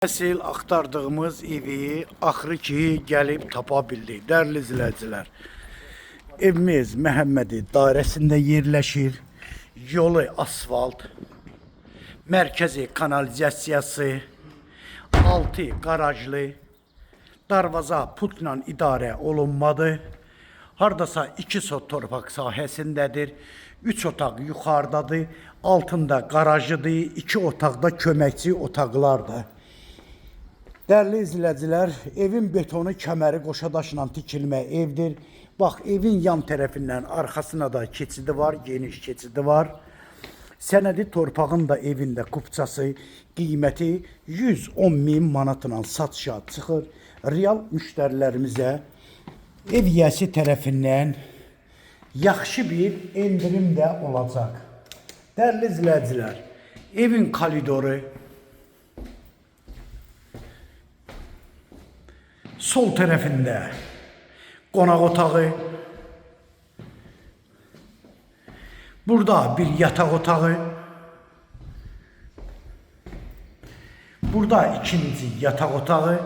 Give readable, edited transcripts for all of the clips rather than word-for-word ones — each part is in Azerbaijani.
Əsl axtardığımız evi axırı ki gəlib tapa bildik. Dəyərli izləyicilər, evimiz Məhəmmədi dairəsində yerləşir. Yolu asfalt, mərkəzi kanalizasiyası, 6 qarajlı, darvaza pultla idarə olunmadı. Hardasa 2 sot torpaq sahəsindədir. 3 otaq yuxarıdadır, altında qarajıdır, 2 otaqda köməkçi otaqlardır. Dəyərli izləyicilər, evin betonu kəməri qoşa daşla tikilmə evdir. Bax, evin yan tərəfindən arxasına da keçidi var, geniş keçidi var. Sənədi torpağın da evində kupçası qiyməti 110 min manatla satışa çıxır. Real müştərilərimizə ev yiyəsi tərəfindən yaxşı bir endirim də olacaq. Dəyərli izləyicilər, evin koridoru sol tərəfində qonaq otağı, burada bir yataq otağı, burada ikinci yataq otağı,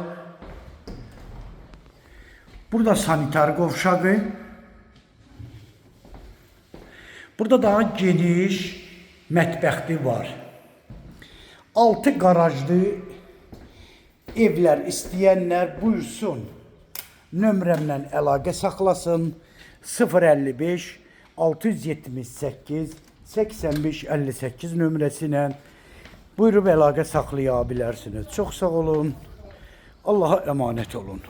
burada sanitar qovşağı, burada daha geniş mətbəxti var. 6 qarajlı evlər istəyənlər buyursun. Nömrəmlə əlaqə saxlasın. 055 678 85 58 nömrəsi ilə buyurub əlaqə saxlaya bilərsiniz. Çox sağ olun. Allaha əmanət olun.